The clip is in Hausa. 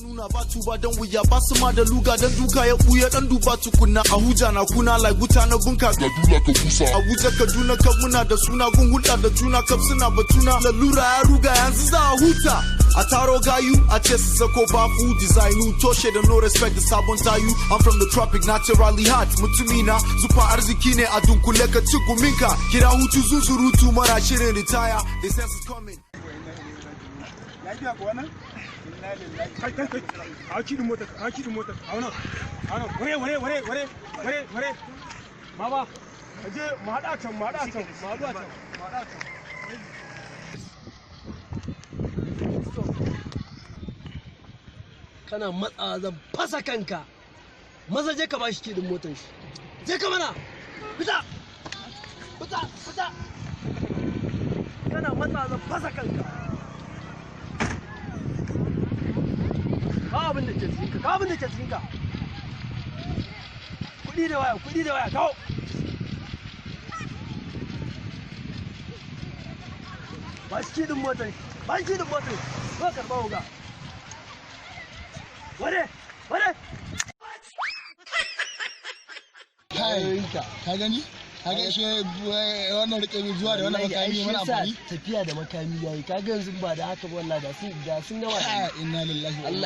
Nuna ba tuba don wuya ba su ma da luga don duka ya buya dan duba tukunna. A huja na kuna like wuta na bunka ga dula ka busa. Abuja, Kaduna kaf muna da suna gun hulɗa da juna, kaf suna batuna. Lalura ya ruga, yanzu za a huta. A taro gayu a ce su sako bafu designu toshe da no respect da sabon tayu. I'm from the tropic, naturally hot. Mutumina zufa arziki ne a dunkule, ka ci guminka. Kira hutu zuzurutu mara shirin ritaya. The sense is coming. Lafiya ko wannan? Inna lillahi. Kai, kai, kai, a key din motar, a key din motar, a wannan, a wannan, ware, ware, ware, ware, ware, ware. Baba, ka je mu haɗa can, mu haɗa can, mu haɗu a can, mu haɗa can. Kana matsa zan fasa kanka. Maza je ka bashi key din motar shi. Je ka mana. Fita, fita, fita. Kana matsa zan fasa kanka. Ka abin da ke cikinka, ka abin da ke cikinka. Kuɗi da waya, kuɗi da waya, kawo. Ba shi key din motar shi, ba shi key din motar shi. Zo karɓa wuga. Ware, ware. Kai, ka gani? Ka ga shi wannan rike zuwa da wannan makami mana amfani? Tafiya da makami yayi. Kaga yanzu ba da haka ba, wallahi da sun gama da ni. Inna lillahi wa inna Allah.